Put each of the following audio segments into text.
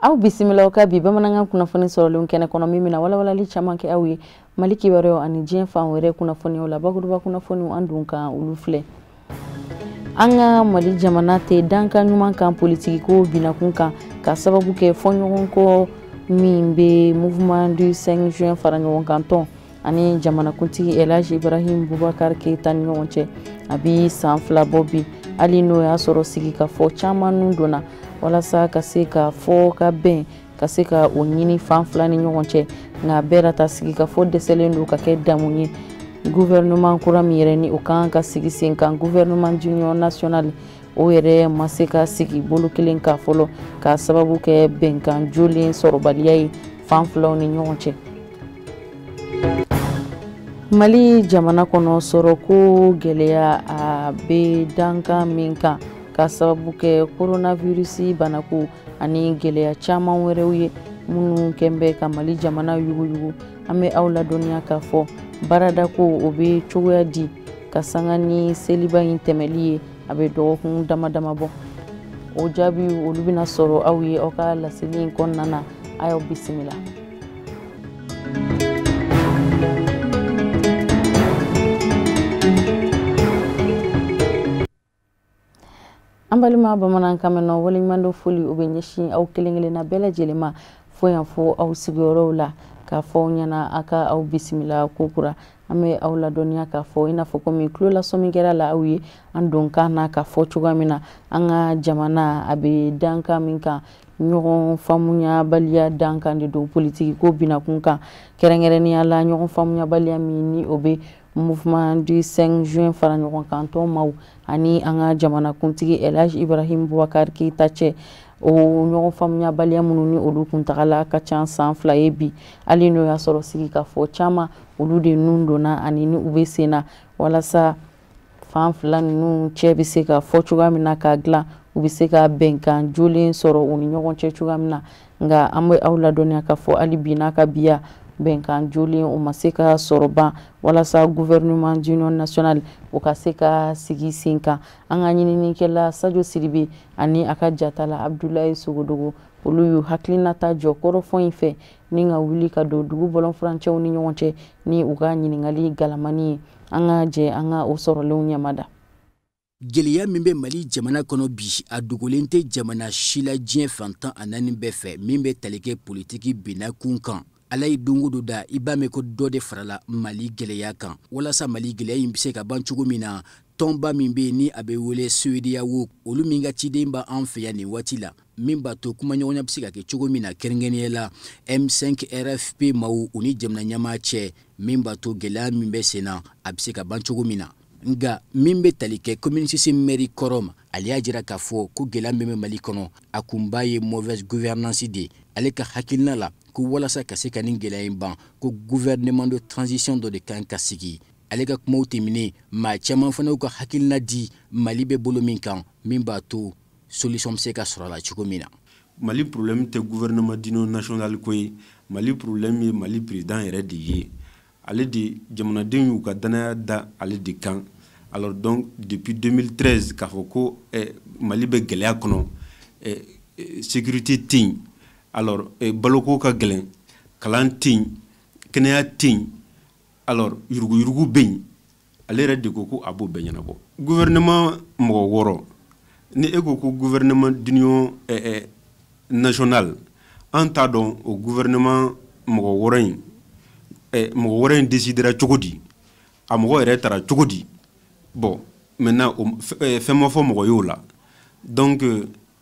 Aw bisimila ka bi bamanankan kunnafoni sɔrɔlenw kɛnɛ kɔnɔ min bɛna walawalali caman kɛ aw ye Mali kibaruyaw ani diɲɛ fan wɛrɛ kunnafoniw la. Bakuruba kunnafoniw an dun kan olu filɛ. An ka Mali jamana tɛ dankan ɲuman kan politiki ko binakun kan ka sababu kɛ fɔɲɔgɔnkɔ min bɛ mouvement du 5 juin fara ɲɔgɔn kan tɔn ani jamanakuntigi El Hadj Ibrahim Boubacar Keita ni ɲɔgɔn cɛ. A bi san 2 bɔ bi, hali n'o y'a sɔrɔ sigikafɔ caman nun donna walasa ka se ka fɔ ka bɛn ka se ka o ɲini fan fila ni ɲɔgɔn cɛ, nka bɛɛ la ta sigikafɔ dɛsɛlen don ka kɛ damu ye. Gouvernement kura min yɛrɛ ni o kan ka sigi sen kan, gouvernement d'union nationale, o yɛrɛ ma se ka sigi bolo kelen kan fɔlɔ k'a sababu kɛ bɛnkan jolen sɔrɔbaliya ye fan filaw ni ɲɔgɔn cɛ. Mali jamana kɔnɔ sɔrɔko gɛlɛya a bɛ dankan min kan ka sababu kɛ coronavirus banako ani gɛlɛya caman wɛrɛw ye minnu kɛn bɛ ka Mali jamana yuguyugu. An bɛ aw ladɔnniya k'a fɔ baaradako o bɛ cogoya di ka sanga ni seliba in tɛmɛli ye, a bɛ dɔgɔkun dama dama bɔ. O jaabi olu bɛna sɔrɔ aw ye aw ka laseli in kɔnɔna na. A y'aw bisimila. An balima bamanankan mɛn waleɲumandon foli o bɛ ɲɛsin aw kelen kelenna bɛɛ lajɛlen ma fo yan fo aw sigiyɔrɔw la k'a fɔ aw ɲɛna a ka aw bisimila kokura. An bɛ aw ladɔnniya k'a fɔ i n'a fɔ komi tulo lasɔmi kɛra la aw ye an don kan na k'a fɔ cogoya min na an ka jamana a bɛ dankan min kan, ɲɔgɔn faamuyabaliya dankan de don politiki ko binakun kan, kɛrɛnkɛrɛnnenya la ɲɔgɔn faamuyabaliya min ni o bɛ mouvement du 5 juin fara ɲɔgɔn kan tɔn maaw ani an ka jamanakuntigi El Hadj Ibrahim Boubacar Keita cɛ. O ɲɔgɔn faamuyabaliya minnu ni olu kuntagala ka ca san 2 ye bi, hali n'o y'a sɔrɔ sigikafɔ caman olu de nun donna ani ni u bɛ sen na walasa fan fila ninnu cɛ bɛ se ka fɔ cogoya min na k'a dilan, u bɛ se ka bɛnkan jolen sɔrɔ u ni ɲɔgɔn cɛ cogoya min na. Nka an bɛ aw ladɔnniya k'a fɔ hali bi n'a ka biya bɛnkan jolen o ma se ka sɔrɔ ban walasa gouvernement d'union nationale o ka se ka sigi sen kan. An ka ɲininikɛla Sadio Sidibe ani a ka jatala Abdoulaye Sogodogo olu y'u hakilinata jɔ kɔrɔfɔ in fɛ ni ka wuli ka don dugu bɔlɔnfurancɛw ni ɲɔgɔn cɛ ni u ka ɲininkali galamani ye. An ka jɛ an ka o sɔrɔlenw ɲɛmada. Gɛlɛya min bɛ Mali jamana kɔnɔ bi, a dogolen tɛ jamana si la diɲɛ fan 14 bɛɛ fɛ min bɛ tali kɛ politiki binakun kan. Ala ye don o don da i b'a mɛn ko dɔ de farala Mali gɛlɛya kan. Walasa Mali gɛlɛya in bɛ se ka ban cogo min na, tɔnba min bɛ yen ni a bɛ wele CEDEAO, olu min ka ciden b'an fɛ yan nin waati la, min b'a to kumaɲɔgɔnya bɛ se ka kɛ cogo min na, kɛrɛnkɛrɛnnenya la M5 RFP maaw u ni jamana ɲɛmaa cɛ, min b'a to gɛlɛya min bɛ sen na a bɛ se ka ban cogo min na. Nka min bɛ tali kɛ commune 6 mairie kɔrɔ ma, ale y'a jira k'a fɔ ko gɛlɛya min bɛ Mali kɔnɔ, a kunba ye mauvaise gouvernance de ye. Ale ka hakilina la ko walasa ka se ka nin gɛlɛya in ban, ko gouvernement de transition dɔ de kan ka sigi. Ale ka kumaw tɛmɛnen, maa caman fana y'u ka hakilina di Mali bɛ bolo min kan, min b'a to solution bɛ se ka sɔrɔ a la cogo min na. Mali problème tɛ gouvernement d'union nationale ko ye. Mali problème ye Mali président yɛrɛ de ye. Ale de jamanadenw y'u ka danaya da ale de kan. Alors donc depuis 2013 k'a fɔ ko Mali bɛ gɛlɛya kɔnɔ, sécurité tɛ yen, alors baloko ka gɛlɛn, kalan tɛ yen, kɛnɛya tɛ yen, alors yuruguyurugu bɛ yen. Ale yɛrɛ de ko ko a b'o bɛɛ ɲɛnabɔ. Gouvernement mɔgɔ 6, ni e ko ko gouvernement d'union nationale, an t'a dɔn o gouvernement mɔgɔ 6 in, mɔgɔ 6 in décidera cogo di, a mɔgɔ yɛrɛ taara cogo di. Bon maintenant fɛn ma fɔ mɔgɔ ye o la. Donc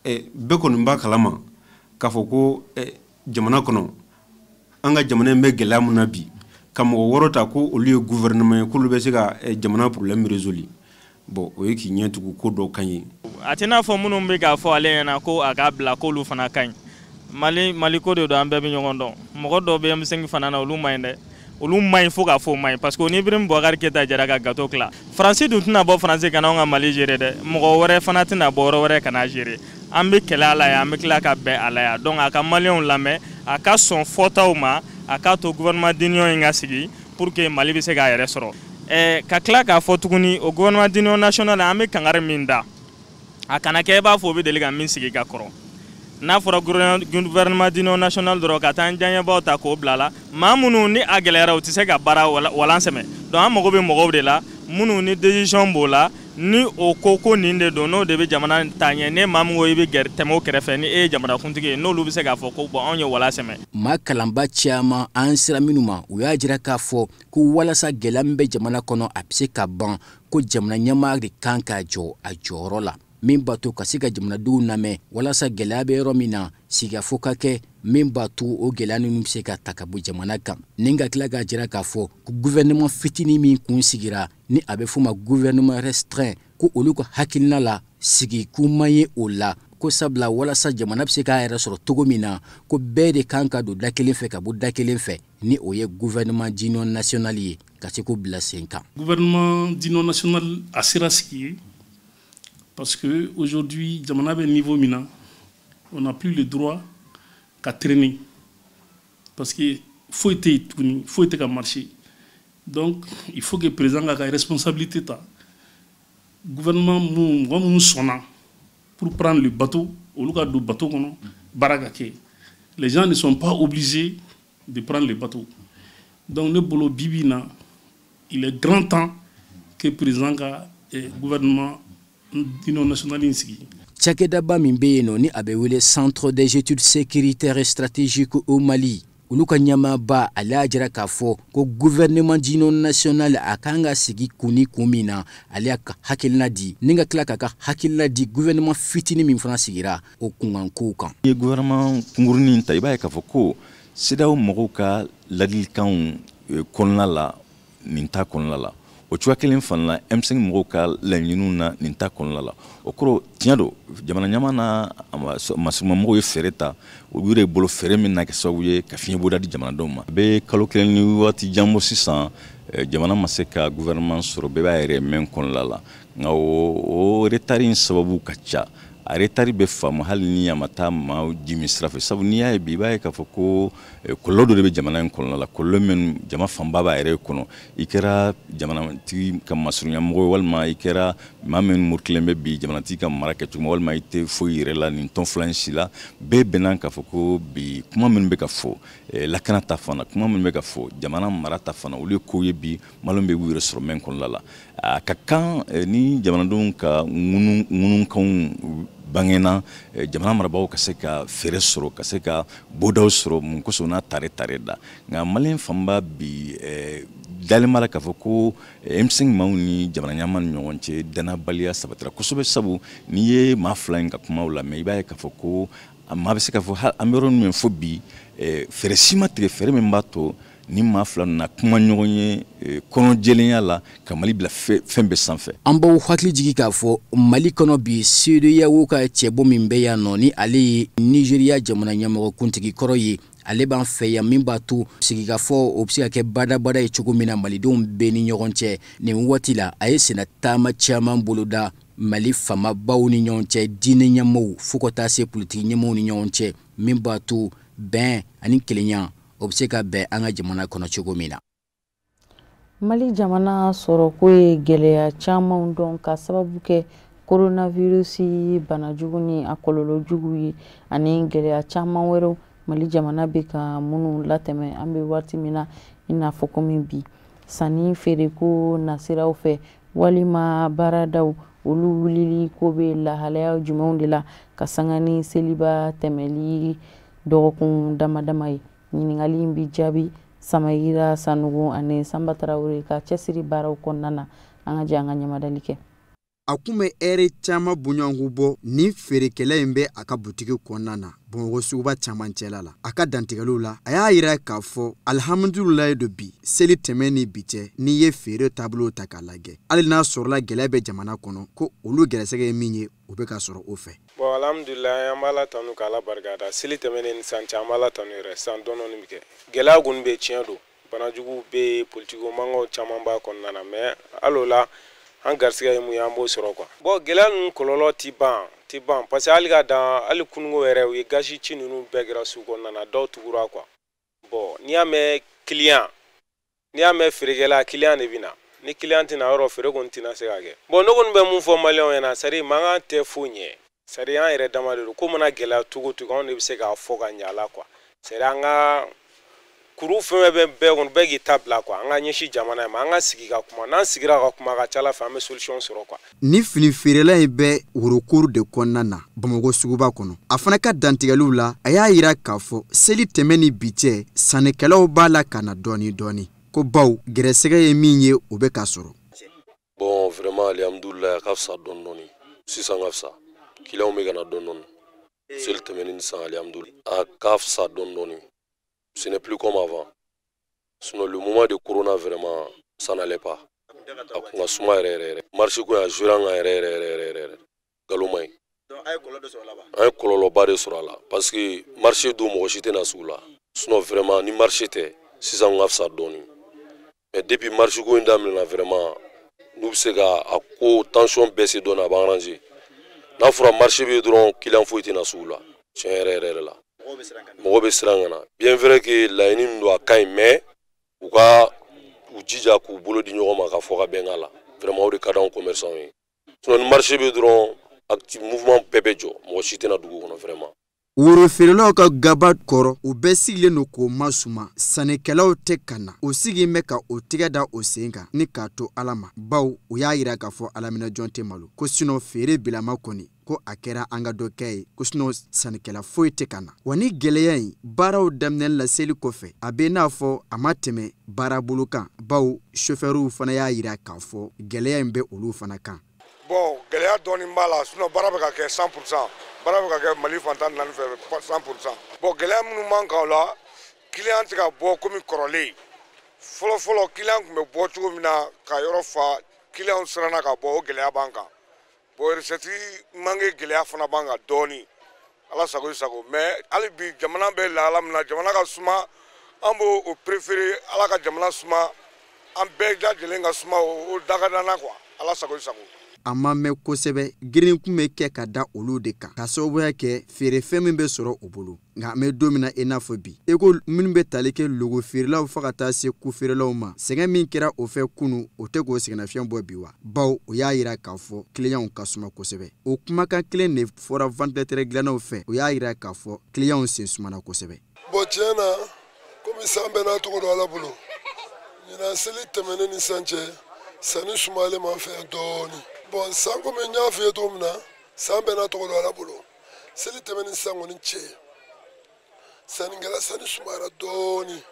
bɛɛ kɔni b'a kalama k'a fɔ ko jamana kɔnɔ, an ka jamana in bɛ gɛlɛya min na bi, ka mɔgɔ 6 ta ko olu ye gouvernement ye, k'olu bɛ se ka jamana problème résoudre, bon o ye k'i ɲɛ tugu ko dɔ kan ye. A tɛ n'a fɔ minnu bɛ k'a fɔ ale ɲɛna ko a k'a bila k'olu fana ka ɲi. Mali ko de don, an bɛɛ bɛ ɲɔgɔn dɔn. Mɔgɔ dɔw bɛ M5 fana na, olu man ɲi dɛ. Olu man ɲi fo k'a fɔ o man ɲi, parce que ni Ibrahim Boubacar Keita jɛra ka gâteau tila, Faransi dun tɛna bɔ Faransi ka na anw ka Mali gérer dɛ. Mɔgɔ wɛrɛ fana tɛna bɔ yɔrɔ wɛrɛ ka na gérer. An bɛ kɛlɛ a la yan, an bɛ tila ka bɛn a la yan. Donc a ka maliyɛnw lamɛn, a ka sɔn fɔtaw ma, A k'a to gouvernement d'union in ka sigi pour que Mali bɛ se k'a yɛrɛ sɔrɔ. Ka tila k'a fɔ tuguni, o gouvernement d'union nationale, an bɛ kangari min da, a kana kɛ i b'a fɔ o bɛ deli ka min sigi ka kɔrɔ. N'a fɔra gouvernement d'union nationale dɔrɔn, ka taa an diyaɲɛbaw ta k'o bila la, maa minnu ni a gɛlɛyara, u tɛ se ka baara walan sɛmɛ. Donc an mago bɛ mɔgɔw de la minnu ni décision b'o la, ni o ko ko nin de don, n'o de bɛ jamana taa ɲɛ. Ne maa min ko i bɛ gɛrɛ tɛmɛ o kɛrɛfɛ, ni e ye jamanakuntigi ye, n'olu bɛ se k'a fɔ ko bon, anw ye wala sɛmɛ. Maa kalanba caman an sera minnu ma, u y'a jira k'a fɔ ko walasa gɛlɛya min bɛ jamana kɔnɔ, a bɛ se ka ban, ko jamana ɲɛmaa de kan ka jɔ a jɔyɔrɔ la, min b'a to ka se ka jamanadenw lamɛn, walasa gɛlɛya bɛ yɔrɔ min na, sigikafɔ ka kɛ min b'a to o gɛlɛya ninnu bɛ se ka ta ka bɔ jamana kan. Ni ka tila k'a jira k'a fɔ ko gouvernement fitinin min kun sigira, ni a bɛ f'o ma gouvernement restreint, ko olu ka hakilina la, sigikun ye o la, ko sabula walasa jamana bɛ se k'a yɛrɛ sɔrɔ cogo min na, ko bɛɛ de kan ka don da kelen fɛ ka bɔ da kelen fɛ, ni o ye gouvernement d'union nationale ye, ka se k'o bila sen kan. Gouvernement d'union nationale a sera sigi ye parce que aujourd'hui, jamana bɛ niveau min na, on n'a plus le droit ka traîner, parce que foyi tɛ yen tuguni, foyi tɛ ka marcher. Donc il faut que président ka ka responsabilité ta. Gouvernement mun, mɔgɔ minnu sɔnna pour prendre le bateau, olu ka don bateau kɔnɔ, baara ka kɛ. Les gens ne sont pas obligés de prendre le bateau. Donc ne bolo, bi bi in na, il est grand temps que président ka gouvernement d'union nationale in sigi. Cakɛdaba min bɛ yen nɔ, ni a bɛ wele Centre des études sécuritaires et stratégiques au Mali, olu ka ɲɛmaaba, ale y'a jira k'a fɔ ko gouvernement d'union nationale a kan ka sigi kun ni kun min na, ale y'a ka hakilina di, ni ka tila k'a ka hakilina di gouvernement fitinin min fana sigira o kunkankow kan. I ye gouvernement kunkurunin ta, i b'a ye k'a fɔ ko CEDEAO mɔgɔw ka ladilikanw kɔnɔna la, nin ta kɔnɔna la, o cogoya kelen fana la, M5 mɔgɔw ka laɲiniw na, nin ta kɔnɔna la. O kɔrɔ, tiɲɛ don, jamana ɲɛmaa n'a masurumamɔgɔw ye fɛɛrɛ ta u yɛrɛ bolo, fɛɛrɛ min na kɛ sababu ye ka fiɲɛ bɔda di jamanadenw ma. A bɛ kalo 1 ni waati jan bɔ sisan, jamana ma se ka gouvernement sɔrɔ, bɛɛ b'a yɛrɛ mɛn kɔnɔna la. Nka o retard in sababu ka ca. A retard bɛ faamu hali ni a ma taa maaw jimi sira fɛ, sabu n'i y'a ye bi, i b'a ye k'a fɔ ko kɔlɔlɔ dɔ de bɛ jamana in kɔnɔna la, kɔlɔlɔ min jama fanba b'a yɛrɛ kɔnɔ. I kɛra jamanatigi ka masurunya mɔgɔ ye, walima i kɛra maa min murutilen bɛ bi jamanatigi ka mara kɛcogo ma, walima i tɛ foyi yɛrɛ la nin tɔn fila in si la, bɛɛ bɛnna k'a fɔ ko bi, kuma minnu bɛ ka fɔ lakana ta fan na, kuma minnu bɛ ka fɔ jamana mara ta fan na, olu ye kow ye bi maliyɛnw bɛ k'u yɛrɛ sɔrɔ mɛn kɔnɔna la. A ka kan ni jamanadenw ka ŋunukanw bangena, jamana marabagaw ka se ka fɛɛrɛ sɔrɔ, ka se ka bɔdaw sɔrɔ mun kosɔn n'a tare tare da. Nka maliyɛn fanba bi dalen b'a la k'a fɔ ko M5 maaw ni jamana ɲɛmaa ni ɲɔgɔn cɛ, danabaliya sabatira kosɛbɛ, sabu n'i ye maa fila in ka kumaw lamɛn, i b'a ye k'a fɔ ko maa bɛ se k'a fɔ an bɛ yɔrɔ min fo bi, fɛɛrɛ si ma tigɛ, fɛɛrɛ min b'a to ni maa fila nana kuma ɲɔgɔn ye kɔnɔjɛlenya la ka Mali bila fɛn bɛɛ sanfɛ. An b'aw hakili jigi k'a fɔ Mali kɔnɔ bi, CEDEAO ka cɛbɔ min bɛ yan nɔ, ni ale ye Nigeriya jamana ɲɛmɔgɔ kuntigi kɔrɔ ye, ale b'an fɛ yan, min b'a to sigikafɔ o bɛ se ka kɛ badabada ye cogo min na malidenw bɛɛ ni ɲɔgɔn cɛ. Nin waati la, a ye senna taama caman boloda Mali faamabaw ni ɲɔgɔn cɛ, diinɛ ɲɛmɔgɔw, fo ka taa se politiki ɲɛmɔgɔw ni ɲɔgɔn cɛ, min b'a to bɛn ani kelenya o bɛ se ka bɛn an ka jamana kɔnɔ cogo min na. Mali jamana sɔrɔko ye gɛlɛya camanw dɔn ka sababu kɛ coronavirus banajugu ni a kɔlɔlɔ jugu ye, ani gɛlɛya caman wɛrɛw Mali jamana bɛ ka minnu latɛmɛ an bɛ waati min na i n'a fɔ komi bi. Sanni feereko nasiraw fɛ walima baaradaw, olu wulili ko bɛ lahalaya jumɛnw de la ka sanga ni seliba tɛmɛli dɔgɔkun dama dama ye? Ɲininkali in bi jaabi Samayira Sanugu ani Sanba Tarawele ka cɛsiri baaraw kɔnɔna na. An ka jɛ an ka ɲamadali kɛ. A kun bɛ ɛri caman bɔɲɔgɔnko bɔ ni feerekɛla in bɛ a ka butigi kɔnɔna na Bamakɔ suguba camancɛla la. A ka dantigɛliw la, a y'a yira k'a fɔ alihamudulilayi don bi, seli tɛmɛ ni bi cɛ, n'i ye feere taabolo ta k'a lajɛ, hali n'a sɔrɔla gɛlɛya bɛ jamana kɔnɔ, ko olu gɛrɛsɛgɛ ye min ye, o bɛ ka sɔrɔ o fɛ. Bon, alhamdulilayi, an b'Ala tanu k'Ala barikada. Seli tɛmɛnen ni sisan cɛ, an b'Ala tanu yɛrɛ. Sisan dɔɔni bɛ kɛ, gɛlɛya kɔni bɛ, tiɲɛ don, banajuguw bɛ yen, politiki mankanw caman b'a kɔnɔna na, mais hali o la, an garisigɛ ye mun ye, an b'o sɔrɔ quoi. Bon, gɛlɛya ninnu kɔlɔlɔ ti ban, parce que hali ka dan hali kununko yɛrɛ, u ye gazi ci ninnu bɛɛ kɛra sugu kɔnɔna na, dɔw tugura quoi. Bon, N'i y'a mɛn client, n'i y'a mɛn feerekɛla, client de bɛ na. Ni client tɛna yɔrɔ, feere kɔni tɛna se ka kɛ. Bon, ne kɔni bɛ mun fɔ maliyɛnw ɲɛna, c'est à dire mankan tɛ foyi ɲɛ, c'est à dire an yɛrɛ dama de don. Ko mana gɛlɛya cogo o cogo, anw de bɛ se k'a fɔ ka ɲɛ a la quoi. C'est à dire an ka kuru fɛn fɛn bɛ bɛɛ kɔnɔ, bɛɛ k'i ta bila quoi. An ka ɲɛsin jamana in ma, an ka sigi ka kuma. N'an sigira ka kuma, a ka ca ala fɛ, an bɛ solution sɔrɔ quoi. Ni fini feerela in bɛ worokuru de kɔnɔna na Bamakɔ suguba kɔnɔ, a fana ka dantigɛliw la, a y'a yira k'a fɔ seli tɛmɛ ni bi cɛ, sannikɛlaw b'a la ka na dɔɔni dɔɔni, ko baw gɛrɛsɛgɛ ye min ye, o bɛ ka sɔrɔ. Bon, vraiment, alhamdulilayi, a ka fisa dɔɔni dɔɔni sisan, ka fisa. Clients bɛ ka na dɔɔni dɔɔni seli tɛmɛnen ni sisan. Alhamdulilayi, a ka fisa dɔɔni dɔɔni. Ce n'est plus comme avant. Sinon, le moment de corona, vraiment, ça n'allait pas. A kun ka suma yɛrɛ yɛrɛ yɛrɛ. Marché ko in a joué an kan yɛrɛ yɛrɛ yɛrɛ yɛrɛ yɛrɛ. Nkalon man ɲi. An ye kɔlɔlɔba de sɔrɔ a la parce que marché don, mɔgɔ si tɛ na sugu la. Sinon, vraiment, ni marché tɛ, sisan kun ka fisa dɔɔni. Mais depuis marché ko in daminɛna, vraiment, n'u bɛ se ka a ko tension baisser dɔɔni, a b'an arranger. N'a fɔra marché bɛ yen dɔrɔn, client foyi tɛ na sugu la. Tiɲɛ yɛrɛ yɛrɛ yɛrɛ la. Mɔgɔ bɛ siran ka na. Bien vrai que laɲini min don, a ka ɲi, mais u ka u jija k'u bolo di ɲɔgɔn ma ka fɔ ka bɛn k'a la. Vraiment, o de ka d'anw commerçant ye. Sinon, ni marché bɛ dɔrɔn, active mouvement bɛɛ bɛ jɔ, mɔgɔ si tɛna dugu kɔnɔ vraiment. Woro feerelaw ka gaba kɔrɔ, u bɛɛ sigilen don k'o masuma. Sannikɛlaw tɛ ka na, o sigi bɛ ka o tigɛ da o sen kan ni k'a to Ala ma, baw u y'a yira k'a fɔ alaminɛjɔn tɛ malo, ko sinon feere bilama kɔni, ko a kɛra an ka dɔ kɛ ye, ko sinon sannikɛla foyi tɛ ka na. Wa ni gɛlɛya in baaraw daminɛli la seli kɔfɛ, a bɛ n'a fɔ a ma tɛmɛ baarabolo kan, baw sofɛriw fana y'a yira k'a fɔ gɛlɛya in bɛ olu fana kan. Bon, gɛlɛya dɔɔni b'a la, sinon baara bɛ ka kɛ 100%. Baara bɛ ka kɛ Mali fantan naani fɛ 100%. Bon, gɛlɛya minnu b'an kan o la, client tɛ ka bɔ komi kɔrɔlen. Fɔlɔ fɔlɔ, client tun bɛ bɔ cogo min na ka yɔrɔ fa, client siranna ka bɔ, o gɛlɛya b'an kan. Bon, recette manque gɛlɛya fana b'an kan dɔɔni. Ala sago i sago, mais hali bi jamana bɛ lahala min na, jamana ka suma, an b'o o préféré. Ala ka jamana suma, an bɛɛ lajɛlen ka suma, o daga quoi. Ala sago i sago. A ma mɛn kosɛbɛ, girin kun bɛ kɛ ka da olu de kan, ka sababuya kɛ feerefɛn min bɛ sɔrɔ u bolo. Nka an bɛ don min na i n'a fɔ bi, i ko minnu bɛ tali kɛ logo feerelaw fo ka taa se ku feerelaw ma, sɛgɛn min kɛra o fɛ kunu, o tɛ k'o sɛgɛnnafiɲɛ bɔ bi wa, baw o y'a yira k'a fɔ kiliyanw ka suma kosɛbɛ. O kumakan kelen de fɔra ventilateur dilannaw fɛ, o y'a yira k'a fɔ kiliyanw sen sumana kosɛbɛ. Bon, tiɲɛ na, komi san bɛɛ n'a tɔgɔ don Ala bolo, ɲinan seli tɛmɛnen ni san cɛ, sanni sumalen m'an fɛ yan dɔɔni. Bon, san, komi n y'a f'i ye cogo min na, san bɛɛ n'a tɔgɔ don Ala bolo. Seli tɛmɛnen sisan kɔni cɛ, sannikɛla sanni sumayara dɔɔni.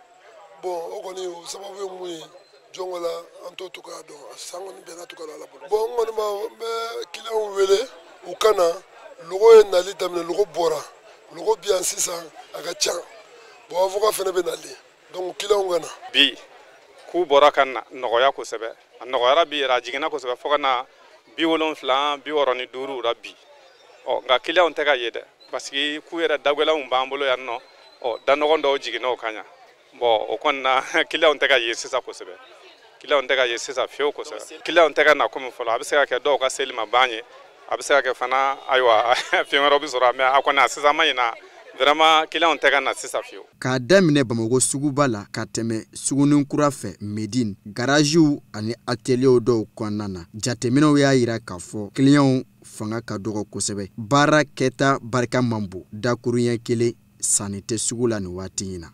Bon, o kɔni, o sababu ye mun ye, jɔn ko la, an t'o cogoya dɔn. San kɔni bɛɛ n'a tɔgɔ don Ala bolo. Bon, n kɔni b'a, n bɛ kiliyanw wele u ka na. Logo ye nali daminɛ, logo bɔra, logo bi yan sisan, a ka ca. Bon, avocat fana bɛ nalen, donc kiliyanw ka na. Bi k'u bɔra ka na nɔgɔya kosɛbɛ, a nɔgɔyara bi yɛrɛ, a jiginna kosɛbɛ fo ka na 70, 65 la bi. Ɔ nka kiliyanw tɛ ka ye dɛ, parce que k'u yɛrɛ dagɛlɛnw b'an bolo yan nɔ. Ɔ danɔgɔn dɔw jiginna o kan yan. Bon, o kɔni na, kiliyanw tɛ ka ye sisan kosɛbɛ, kiliyanw tɛ ka ye sisan fiyewu kosɛbɛ. Kiliyanw tɛ ka na komi fɔlɔ. A bɛ se ka kɛ dɔw ka seli ma ban ye, a bɛ se ka kɛ fana, ayiwa, fɛn wɛrɛw bɛ sɔrɔ, mais a kɔni a sisan ma ɲina, vraiment, kiliyanw tɛ ka na sisan fiyewu. K'a daminɛ Bamakɔ suguba la ka tɛmɛ Suguninkura fɛ, Medine, garaziw ani ateliers dɔw kɔnɔna na, jateminɛw y'a yira k'a fɔ kiliyanw fanga ka dɔgɔ kosɛbɛ, baara kɛta barika man bon. Dakuruɲɛ kelen, sanni tɛ sugu la nin waati in na.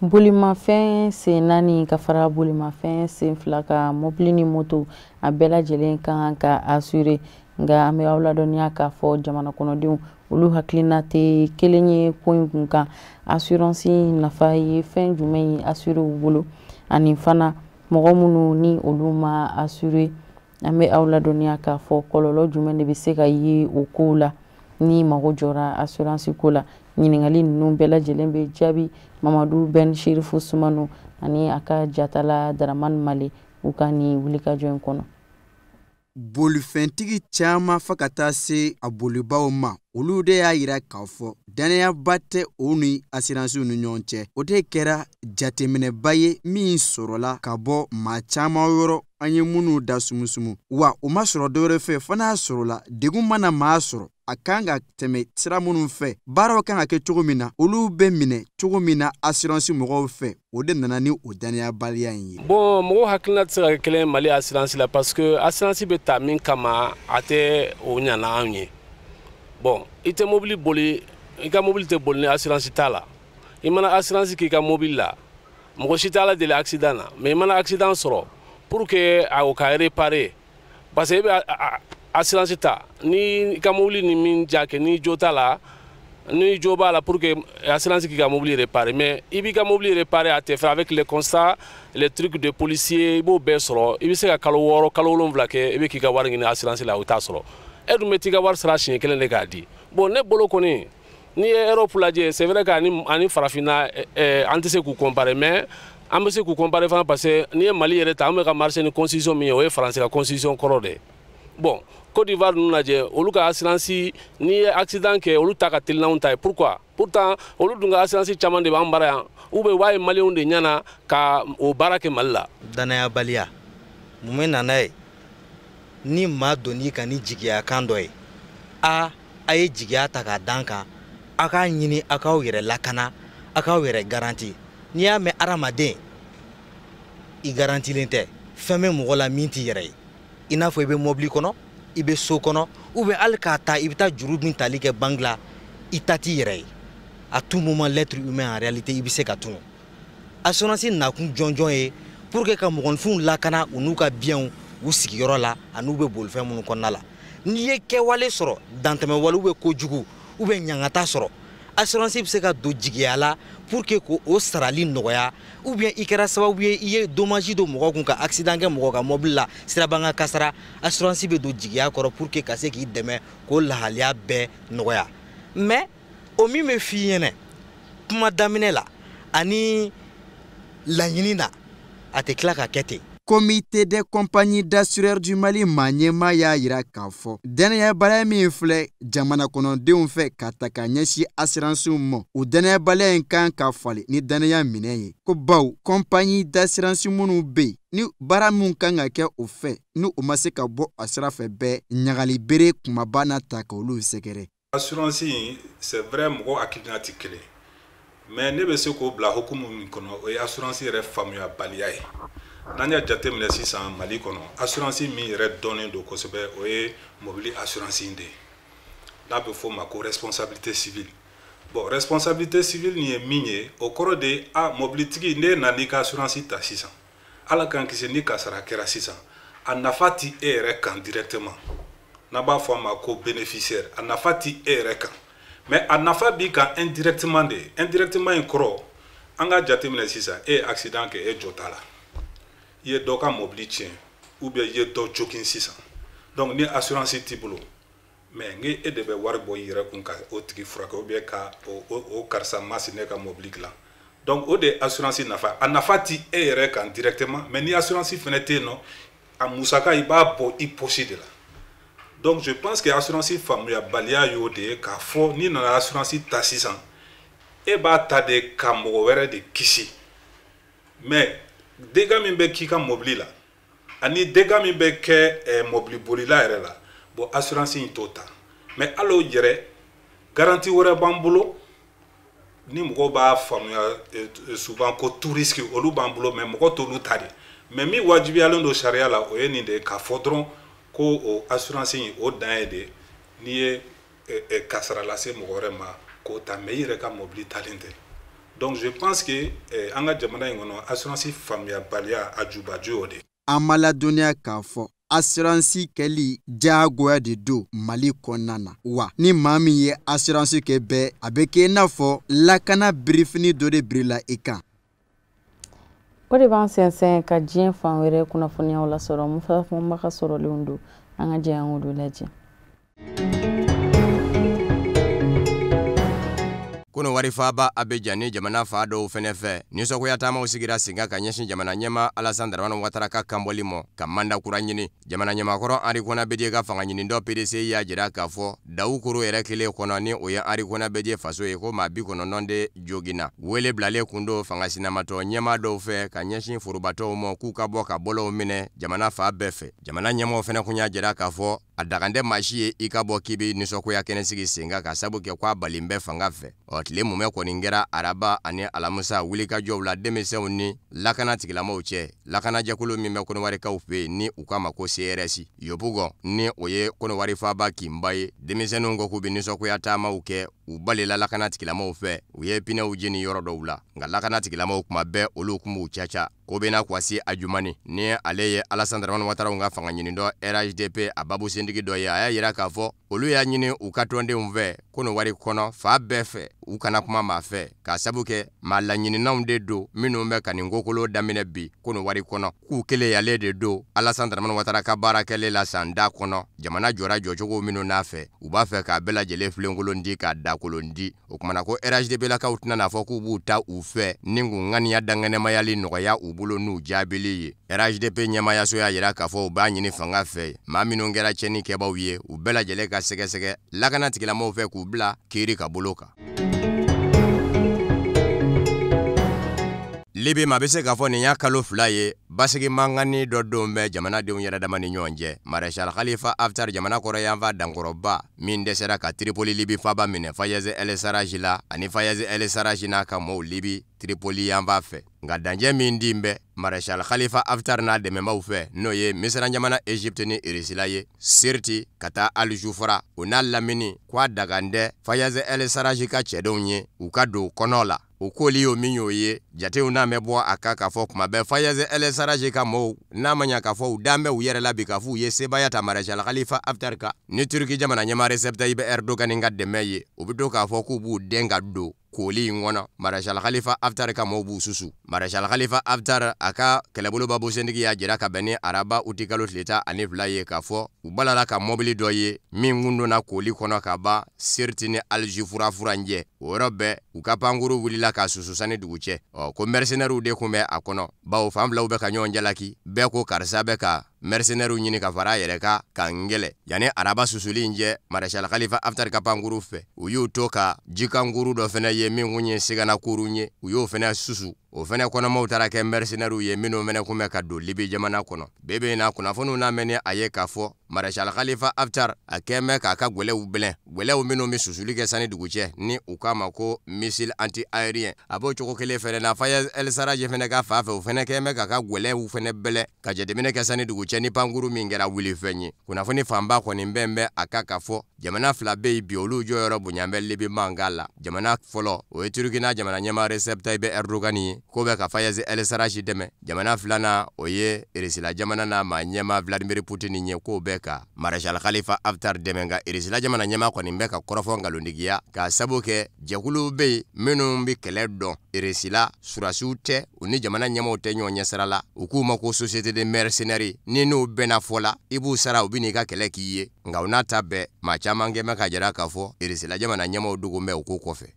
Bolimafɛn sen naani ka fara bolimafɛn sen fila ka, mobili ni moto, a bɛɛ lajɛlen ka kan ka assurer. Nka an bɛ aw ladɔnniya k'a fɔ jamana kɔnɔdenw, olu hakilina tɛ kelen ye ko in kun kan. Assurance nafa ye fɛn jumɛn ye assurer u bolo, ani fana mɔgɔ minnu ni olu ma assurer, an bɛ aw ladɔnniya k'a fɔ kɔlɔlɔ jumɛn de bɛ se ka ye o kow la ni mago jɔra assurance ko la. Ɲininkali ninnu bɛɛ lajɛlen bɛ jaabi Mamadu Ben Sherifu Sumanu ani a ka jatala Daramani Male u ka nin wulikajɔ in kɔnɔ. Bolifɛntigi caman fo ka taa se a bolibaw ma, olu de y'a yira k'a fɔ dannayaba tɛ o ni asiransiw ni ɲɔgɔn cɛ. O de kɛra jateminɛba ye min sɔrɔla ka bɔ maa caman yɔrɔ, an ye minnu da sumusumu wa o ma sɔrɔ dɔwɛrɛ fɛ fana. Y'a sɔrɔla degun mana maa sɔrɔ. a kan ka tɛmɛ sira minnu fɛ, baaraw kan ka kɛ cogo min na, olu bɛ minɛ cogo min na assurance mɔgɔw fɛ, o de nana ni o danayabaliya in ye. Bon, mɔgɔw hakilina tɛ se ka kɛ kelen Mali assurance la, parce que assurance bɛ ta min kama, a tɛ o ɲana anw ye. Bon, i tɛ mobili boli, i ka mobili tɛ boli ni assurance t'a la. I mana assurance k'i ka mobili la, mɔgɔ si tɛ Ala deli accident na, mais i mana accident sɔrɔ, pour que a o ka réparer, parce que e bɛ assurance ta ni i ka mobili ni min ja kɛ, ni jo t'a la, ni jo b'a la, pour que assurance k'i ka mobili réparer. Mais i b'i ka mobili réparer, a tɛ fɛ avec les constats, les trucs de policier, i b'o bɛɛ sɔrɔ. I bɛ se ka kalo 6, kalo 7 kɛ, i bɛ k'i ka wari ɲini assurance la, o t'a sɔrɔ. E dun bɛ t'i ka wari sara siɲɛ kelen de k'a di. Bon, ne bolo kɔni, n'i ye Europe lajɛ, c'est vrai que ani farafinna, an tɛ se k'u comparer, mais an bɛ se k'u comparer fana, parce que n'i ye Mali yɛrɛ ta, an bɛ ka marcher ni constitution min ye, o ye Faransi ka constitution kɔrɔ de ye. Bon, Côte d'Ivoire ninnu lajɛ, olu ka assurance, n'i ye accident kɛ, olu ta ka teli n'anw ta ye. Pourquoi? Pourtant olu dun ka assurance caman de b'an bara yan, ou bien u b'a ye Maliyɛnw de ɲɛna ka o baara kɛ Mali la. Danayabaliya mun bɛ na n'a ye? Ni maa donn'i kan ni jigiya kan dɔ ye, a ye jigiya ta k'a d'an kan, a k'a ɲini a k'aw yɛrɛ lakana, a k'aw yɛrɛ garanti. N'i y'a mɛn hadamaden i garantilen tɛ, fɛn bɛ mɔgɔ la min t'i yɛrɛ ye. I n'a fɔ i bɛ mobili kɔnɔ, i bɛ so kɔnɔ, ou bien hali k'a ta i bɛ taa juru min tali kɛ banque la, i ta t'i yɛrɛ ye. À tout moment, l'être humain, en réalité, i bɛ se ka tunu. Assurance nakun jɔnjɔn ye pour que ka mɔgɔninfinw lakana, u n'u ka biens, u sigiyɔrɔ la, ani u bɛ bolifɛn minnu kɔnɔna la. N'i ye kɛwale sɔrɔ, dantɛmɛwale ou bien kojugu ou bien ɲangata sɔrɔ, assurance bɛ se ka don jigiya la pour que k'o sarali nɔgɔya. Ou bien i kɛra sababu ye, i ye dommage don mɔgɔ kun, ka accident kɛ mɔgɔ ka mobili la, siraban ka kasara, assurance bɛ don jigiya kɔrɔ pour que ka se k'i dɛmɛ k'o lahalaya bɛɛ nɔgɔya. Mais o min bɛ f'i ɲɛna kuma daminɛ la ani laɲini na, a tɛ tila ka kɛ ten. Comité des compagnies d'assureurs du Mali maa ɲɛmaa y'a yira k'a fɔ danayabaliya min filɛ jamana kɔnɔdenw fɛ ka ta ka ɲɛsin assurancew ma, o danayabaliya in kan ka falen ni danaya minɛ ye, ko baw compagnie d'assurance minnu bɛ yen, ni baara min kan ka kɛ o fɛ, ni o ma se ka bɔ a sira fɛ, bɛɛ ɲagali bere kumaba na ta k'olu sɛgɛrɛ. Assurance in, c'est vrai, mɔgɔ hakilina tɛ kelen, mais ne bɛ se k'o bila hukumu min kɔnɔ, o ye assurance yɛrɛ faamuyabaliya ye. N'an y'a jateminɛ sisan Mali kɔnɔ, assurance min yɛrɛ dɔnnen don kosɛbɛ, o ye mobili assurance in de ye, n'a bɛ f'o ma ko responsabilité civile. Bon, responsabilité civile nin ye min ye, o kɔrɔ de ye, a mobilitigi, n'e nana i ka assurance ta sisan, Ala k'an kisi, ni kasara kɛra sisan, a nafa ti e yɛrɛ kan directement, n'an b'a fɔ a ma ko bénéficiaire. A nafa ti e yɛrɛ kan, mais a nafa b'i kan indirectement de. Indirectement in kɔrɔ, an ka jateminɛ sisan, e ye accident kɛ, e jɔ t'a la, i ye dɔ ka mobili tiɲɛ, ou bien i ye dɔ jogin sisan. Donc ni assurance t'i bolo, mais n e de bɛ wari bɔ i yɛrɛ kun ka o tigi furakɛ, ou bien ka o karisa masinɛ ka mobili dilan. Donc o de ye assurance nafa. A nafa ti e yɛrɛ kan directement, mais ni assurance fɛnɛ tɛ yen nɔ, a musaka, i b'a bɔ i poche de la. Donc je pense que assurance faamuyabaliya y'o de ye, k'a fɔ n'i nana assurance ta sisan, e b'a ta de ka mɔgɔ wɛrɛ de kisi, mais dégâts min bɛ k'i ka mobili la ani dégâts min bɛ kɛ mobili bolila yɛrɛ la, bon, assurance in t'o ta. Mais hali o yɛrɛ, garantie wɛrɛ b'an bolo ni mɔgɔw b'a faamuya souvent ko tout risque, olu b'an bolo, mais mɔgɔ t'olu ta de. Mais min wajibiyalen don sariya la, o ye nin de ye, k'a fɔ dɔrɔn ko o assurance in, o dan ye de n'i ye kasara lase mɔgɔ wɛrɛ ma k'o ta, mais i yɛrɛ ka mobili talen tɛ. Donc je pense que an ka jamana in kɔnɔ, assurance faamuyabaliya a jubaju y'o de ye. An ma ladɔnniya k'a fɔ assurance kɛli diyagoya de don Mali kɔnɔna na wa, ni maa min ye assurance kɛ bɛɛ, a bɛ kɛ i n'a fɔ lakana birifini dɔ de birila i kan. O de b'an sɛnsɛn ka diɲɛ fan wɛrɛ kunnafoniyaw lasɔrɔ. Musa Fɔnba ka sɔrɔlenw don, an ka jɛ an k'olu lajɛ. Kono warifaaba Abidjan ni jamana fa dɔw fɛnɛ fɛ, nisɔngoya taamaw sigira sen kan ka ɲɛsin jamana ɲɛma Alassane Dramane Ouattara ka kanbɔli ma ka manda kura ɲini. Jamana ɲɛmakɔrɔ Henri Konan Bédié ka fanga ɲini dɔ PDCI y'a jira k'a fɔ Dawukoro yɛrɛ kelen kɔnɔ, ni o ye Henri Konan Bédié faso ye, ko maa 90 de joginna. Wele bilalen kun don fanga sinamatɔ ɲɛmaa dɔw fɛ ka ɲɛsin forobatɔw ma k'u ka bɔ ka bɔlɔw minɛ jamana fa bɛɛ fɛ. Jamana ɲɛmɔgɔw fɛnɛ kun y'a jira k'a fɔ A dagan tɛ maa si ye i ka bɔ k'i bɛ nisɔngoya kɛnɛ sigi sen kan ka sabu kɛ k'a balen bɛ fanga fɛ. Ɔ tile mumɛ kɔni kɛra araba ani alamusa wulikajɔw la denmisɛnw ni lakana tigilamɔgɔw cɛ, lakanajɛkulu min bɛ Kɔnɔwarikaw fɛ yen ni u k'a ma ko CRS Yopougon, ni o ye Kɔnɔwari faaba kinba ye. Denmisɛnninw ko k'u bɛ nisɔngoya taamaw kɛ, u balila lakana tigilamɔgɔw fɛ, u ye pinɛw jeni yɔrɔ dɔw la, nka lakana tigilamɔgɔw kuma bɛɛ olu tun b'u caca. Kobena Kwasi Adjumani, ni ale ye Alassane Dramane Ouattara ka fanga ɲinitɔ RHDP a babusentigi dɔ ye, a y'a jira k'a fɔ olu y'a ɲini u ka tɔndenw fɛ Kɔnɔwari kɔnɔ fa bɛɛ fɛ u kana kuma maa fɛ, k'a sabu kɛ maa laɲininaw de don minnu bɛ ka nin kokolo daminɛ bi Kɔnɔwari kɔnɔ, k'u keleyalen de don Alassane Dramane Ouattara ka baara kɛlen la san da kɔnɔ. Jamana jɔra jɔcogo minnu n'a fɛ, u b'a fɛ k'a bɛɛ lajɛlen filenkolon di k'a dakolon di. O kumana ko RHDP lakaw tɛna n'a fɔ k'u b'u ta u fɛ ni k'u ŋaniya dankɛnɛmayali nɔgɔya u bolo n'u jaabili ye. RHDP ɲɛmaayaso y'a jira k'a fɔ u b'a ɲini fanga fɛ maa minnu kɛra tiɲɛni kɛbaaw ye, u bɛɛ lajɛlen ka sɛgɛsɛgɛ lakana tigilamɔgɔw fɛ k'u bila kiiri ka bolo kan. Libi ma bɛ se k'a fɔ nin y'a kalo 2 ye basigi mankanni dɔ don bɛ jamanadenw yɛrɛ dama ni ɲɔgɔn cɛ. Maréchal Khalifa Haftar, jamana kɔrɔyanfan dankɔrɔba min dɛsɛra ka Tripoli Libi faaba minɛ Fayez El Sarraj la, ani Fayez El Sarraj n'a ka mɔɔw Libi Tripoli yanfan fɛ. Nka danjɛ min din bɛ Maréchal Khalifa Haftar n'a dɛmɛbaaw fɛ, n'o ye Misira jamana, Égypte ni Irisila ye, Sirti ka taa Al-Jufra o n'a lamini, k'a dagan tɛ Fayez El Sarraj ka cɛdenw ye u ka don kɔnɔ la. O koli y'o min y'o ye, jatew n'a mɛn bɔ a kan k'a fɔ kuma bɛɛ Fayez El Sarraj ka mɔɔw n'a ma ɲa k'a fɔ u dan bɛ u yɛrɛ la bi k'a fɔ u ye sebaaya ta Maréchal Khalifa Haftar kan ni Turki jamana ɲɛmaa Recep Tayyip Erdogan ka dɛmɛ ye, u bɛ to k'a fɔ k'u b'u den ka don koli in kɔnɔ. Maréchal Khalifa Haftar ka mɔɔw b'u susu. Maréchal Khalifa Haftar a ka kɛlɛbolo babusentigi y'a jira ka bɛn ni araba utikalo tile 12 ye k'a fɔ u balala ka mɔbili dɔ ye min kun donna koli kɔnɔ ka ban Sirti ni Al-Jufra furancɛ. O yɔrɔ bɛɛ u ka pankuru wulila k'a susu sanni dugu cɛ. Ɔ ko mercenaires de kun bɛ a kɔnɔ, bawo fan filaw bɛ ka ɲɔgɔn jalaki, bɛɛ ko karisa bɛ ka mercenaires ɲini ka fara a yɛrɛ kan ka n kɛlɛ. Yanni araba susuli in cɛ, Maréchal Khalifa Haftar ka pankuru fɛ, u y'u to ka jikankuru dɔ fɛnɛ ye min kun ye siganakuru ye, u y'o fɛnɛ susu. O fɛnɛ kɔnɔmaw taara kɛ mercenaires ye minnu fɛnɛ kun bɛ ka don Libi jamana kɔnɔ. Bi bi in na kunnafoniw n'a mɛn ni a ye k'a fɔ Maréchal Khalifa Haftar a kɛn bɛ k'a ka gwɛlɛw bɛlɛn, gwɛlɛw minnu bɛ susuli kɛ sanni dugu cɛ ni u k'a ma ko missile anti-aérien. A b'o cogo kelen fɛnɛ na Fayez El Sarraj fɛnɛ ka fan fɛ, o fɛnɛ kɛn bɛ k'a ka gwɛlɛw fɛnɛ bɛlɛn ka jateminɛ kɛ sanni dugu cɛ ni pankuru min kɛra wulifɛn ye. Kunnafoni fanba kɔni bɛn bɛ a kan k'a fɔ jamana 2 bɛ yen bi olu jɔyɔrɔ bonya bɛ Libi mankan la. Jamana fɔlɔ o ye Turki n'a jamana ɲɛmaa Recep Tayyip Erdogan ye, k'o bɛ ka Fayez El Sarraj dɛmɛ. Jamana filanan o ye Irisila jamana n'a maa ɲɛmaa Vladimir Poutine ye, k'o bɛ ka Maréchal Khalifa Haftar dɛmɛ. Nka Irisila jamana ɲɛmaa kɔni bɛ ka kɔrɔfɔ nkalontigiya k'a sabu kɛ jɛkulu bɛ yen minnu bɛ kɛlɛ dɔn. Irisila surasiw tɛ, u ni jamana ɲɛmaaw tɛ ɲɔgɔn ɲɛsira la, u k'u ma ko société de mercenaires, ni n'u bɛnna fɔ la i b'u sara u bɛ n'i ka kɛlɛ k'i ye. Nka o n'a ta bɛɛ, maa caman kɛ bɛ ka jira k'a fɔ Irisila jamana ɲɛmaaw dogo bɛ u ko kɔfɛ.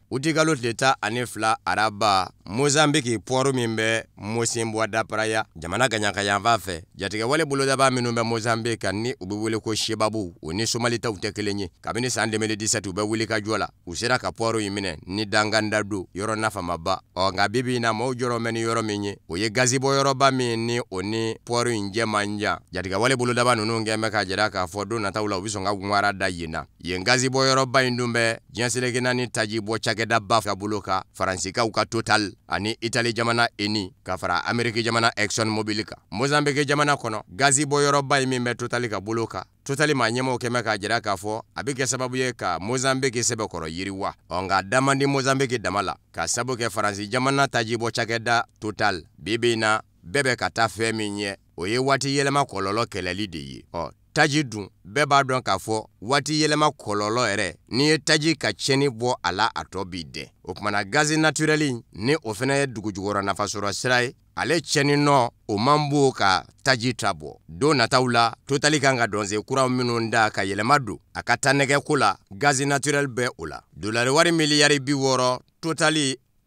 Utikalo tile 12 araba, Mozambique pɔri min bɛ Mocimboa da Praia jamana gaɲakayanfan fɛ, jatigɛwale bolodaba minnu bɛ Mozambique kan ni u bɛ wele ko Shebabu, o ni Somali taw tɛ kelen ye. Kabini san 2017 u bɛ wuli ka jɔ la, u sera ka pɔri in minɛ ni danganda don yɔrɔ nafamaba. Ɔ nka bi bi in na maaw jɔrɔ bɛ ni yɔrɔ min ye, o ye gazibɔyɔrɔba min ni o ni pɔri in jɛ man jan. Jatigɛwale bolodaba ninnu kɛn bɛ k'a jira k'a fɔ don nataw la u bɛ sɔn ka ŋara da yen na. Yen gazibɔyɔrɔba in dun bɛ diɲɛ seleke naani taji bɔ cakɛdaba ka bolo kan, Faransikaw ka Total ani Itali jamana Eni ka fara Ameriki jamana Exxon Mobil kan. Mozambique jamana kɔnɔ, gazi bɔyɔrɔba in min bɛ Total ka bolo kan, Total maa ɲɛmaaw kɛn bɛ k'a jira k'a fɔ a bɛ kɛ sababu ye ka Mozambique sɛbɛkɔrɔ yiriwa. Ɔ nka da man di Mozambique dama la, ka sabu kɛ Faransi jamana taji bɔ cakɛda Total bi bi in na bɛɛ bɛ ka taa fɛn min ɲɛ, o ye waati yɛlɛma kɔlɔlɔ kɛlɛli de ye. Ɔ taji dun bɛɛ b'a dɔn k'a fɔ waati yɛlɛma kɔlɔlɔ yɛrɛ, n'i ye taji ka tiɲɛni bɔ a la a tɔ b'i dɛn. O kumana gazi naturel ni o fɛnɛ ye dugujukɔrɔ nafasɔrɔ sira ye, ale tiɲɛni nɔ o man bon ka taji ta bɔ. Don nataw la Total kan ka dɔnsen kura minnu da ka yɛlɛma don a ka taa nɛgɛko la, gazi naturel bɛ o la. Dolari wari miliyari 60 Total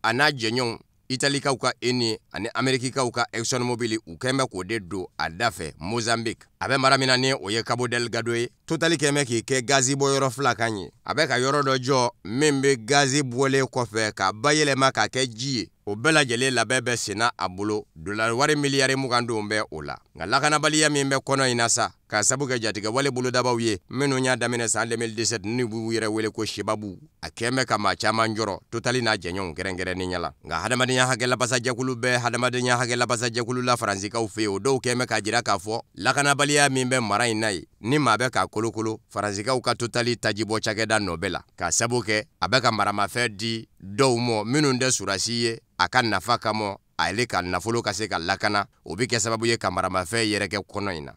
a n'a jɛɲɔgɔnw Italikaw ka Eni ani Amerikikaw ka Exxon Mobil u kɛn bɛ k'o de don a da fɛ Mozambique. A bɛ mara min na ni o ye Cabo Delgado ye, Total kɛn bɛ k'i kɛ gazi bɔyɔrɔ fila kan ye. A bɛ ka yɔrɔ dɔ jɔ min bɛ gazi bɔlen kɔfɛ k'a bayɛlɛma k'a kɛ ji ye. O bɛɛ lajɛlen labɛn bɛ senna a bolo, dolari wari miliyari 20 don bɛ o la. Nka lakanabaliya min bɛ kɔnɔ in na sa, k'a sabu kɛ jatigɛwale bolodabaw ye minnu y'a daminɛ san 2017 n'u b'u yɛrɛ wele ko Sebabu, a kɛn bɛ ka maa caman jɔrɔ Totali n'a jɛɲɔgɔnw kɛrɛnkɛrɛnnenya la. Nka hadamadenya hakɛ labasajɛkulu bɛ hadamadenya hakɛ labasajɛkulu la Faransikaw fɛ yen, o dɔw kɛn bɛ k'a jira k'a fɔ lakanabaliya min bɛ mara in na yen, ni maa bɛ k'a kolokolo Faransikaw ka Totali tajibɔ cakɛda nɔ bɛ la, k'a sabu kɛ a bɛ ka maramafɛn di dɔw mɔ minnu tɛ surasi ye a ka nafa kama, ale ka nafolo ka se ka lakana, o bɛ kɛ sababu ye ka maramafɛn yɛrɛkɛ kɔnɔ in na.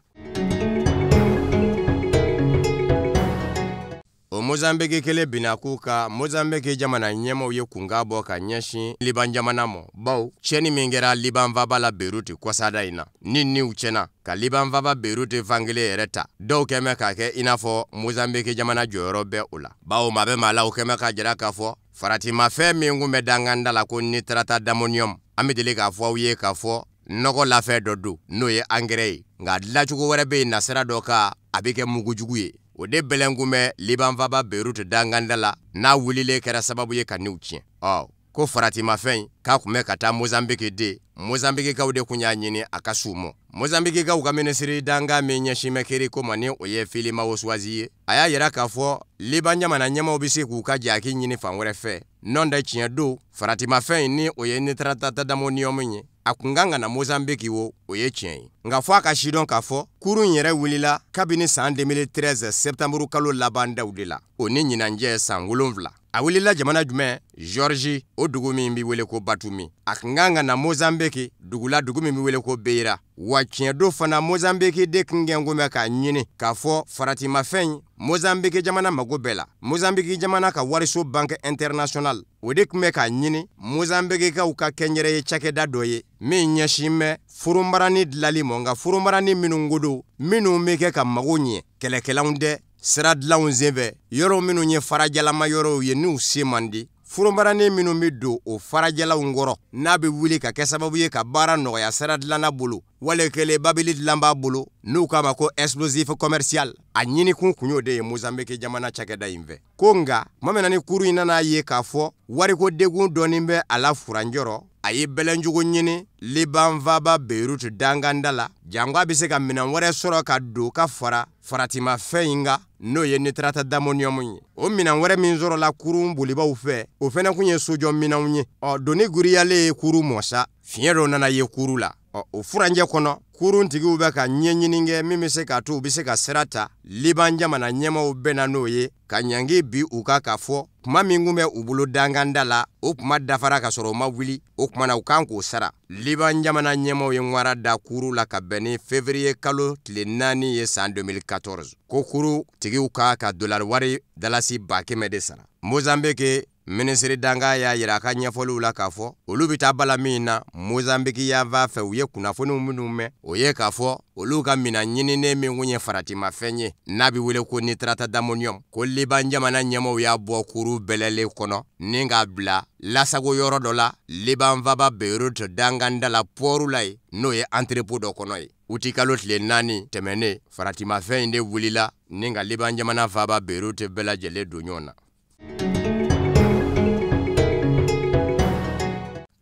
O Mozambique kelen binna k'u ka Mozambique jamana ɲɛmaaw ye kunkan bɔ ka ɲɛsin Liban jamana ma, bawo tiɲɛni min kɛra Liban faaba la Beyrouth kɔsada in na, ni niw tiɲɛna ka Liban faaba Beyrouth fankelen yɛrɛ ta, dɔw kɛn bɛ k'a kɛ i n'a fɔ Mozambique jamana jɔyɔrɔ bɛ o la, bawo maa bɛ maa la o kɛn bɛ k'a jira k'a fɔ faratimafɛn min kun bɛ danganda la ko nitrate d'ammonium, an bɛ deli k'a fɔ aw ye k'a fɔ nɔgɔ lafɛn dɔ don n'o ye angɛrɛ ye, nka dilancogo wɛrɛ bɛ yen nasira dɔ kan a bɛ kɛ mugujugu ye. O de bɛlɛn kun bɛ Liban faaba Beyrouth danganda la, n'a wulilen kɛra sababu ye ka niw tiɲɛ. Ɔ ko faratimafɛn k'a kun bɛ ka taa Mozambique de, Mozambiquekaw de kun y'a ɲini a ka s'u ma. Mozambiquekaw ka minisiri dankan min ɲɛsin bɛ kiriko ma ni o ye Filimawo Suwazi ye, a y'a yira k'a fɔ Liban jamana ɲɛmaaw bɛ se k'u ka jaki ɲini fan wɛrɛ fɛ, nɔ tɛ tiɲɛ don faratimafɛn ni o ye nitrate d'ammonium ye, a kun kan ka na Mozambique wo, o ye tiɲɛ ye. Nka fɔ a ka sidɔn k'a fɔ kurun yɛrɛ wulila kabini san 2013 septembre kalo laban daw de la, o ni ɲinanjɛ san 7. A wulila jamana jumɛn? Georgie, o dugu min bɛ wele ko Batumi. A kun kan ka na Mozambique dugu la, dugu min bɛ wele ko Beira. Wa tiɲɛ don fana Mozambique de kun kɛn bɛ k'a ɲini k'a fɔ faratimafɛn Mozambique jamana mago bɛɛ la. Mozambique jamana ka wariso Banque Internationale, o de tun bɛ k'a ɲini Mozambiquekaw ka kɛnyɛrɛye cakɛda dɔ ye min ɲɛsin bɛ forombarani dilanli ma, nka forombarani minnu ko minnu bɛ kɛ ka mago ɲɛ kɛlɛkɛlanw dɛ, sira dilanw senfɛ, yɔrɔ minnu ye farajalama yɔrɔw ye n'u se man di, forombarani minnu bɛ don o farajalaw kɔrɔ n'a bɛ wuli ka kɛ sababu ye ka baara nɔgɔya sira dilanna bolo, wale kelen babili dilan b'a bolo n'u k'a ma ko explosif commercial. A ɲinikun kun y'o de ye Mozambique jamana cakɛda in fɛ. Ko nka tuma min na ni kurun in nana ye k'a fɔ wariko degun dɔɔnin bɛ a la furanjɔrɔ, a ye bɛlɛnjugu ɲini Liban faaba Beyrouth danganda la, janko a bɛ se ka minɛn wɛrɛ sɔrɔ ka don ka fara faratimafɛn in kan n'o ye nitrate d'ammonium ye. O minɛn wɛrɛ min sɔrɔla kurun bolibaw fɛ, o fɛnɛ kun ye sojɔ minɛnw ye. Ɔ doni guriyalen ye kurun mɔ sa, fiɲɛ dɔ nana ye kurun la. Ɔ o furanjɛ kɔnɔ, kurun tigiw bɛ ka ɲɛɲini kɛ min bɛ se k'a to u bɛ se ka sira ta Liban jamana ɲɛmaaw bɛɛ na n'o ye ka ɲangi bi u kan k'a fɔ kuma min kun bɛ u bolo danganda la, o kuma dafara ka sɔrɔ u ma wuli, o kuma na u kan k'o sara. Liban jamana ɲɛmaaw ye ŋwara da kurun la ka bɛn ni février kalo tile 4 ye san 2014, ko kurun tigiw kan ka dolari wari dalasi 100,000 de sara. Mozambique minisiri dankan y'a yira a ka ɲɛfɔliw la k'a fɔ olu bɛ taa bala min na Mozambique yanfan fɛ, u ye kunnafoniw minnu mɛn o ye k'a fɔ olu ka minɛn ɲininen min kun ye faratimafɛn ye n'a bɛ wele ko nitrate d'ammonium, ko Liban jamana ɲɛmaaw y'a bɔ kurun bɛlɛlen kɔnɔ ni k'a bila lasago yɔrɔ dɔ la Liban faaba Beyrouth danganda la pɔɔru la yen, n'o ye entrepôt dɔ kɔnɔ ye. Uti kalo tile 4 tɛmɛnen, faratimafɛn in de wulila ni ka Liban jamana faaba Beyrouth bɛɛ lajɛlen don ɲɔgɔn na.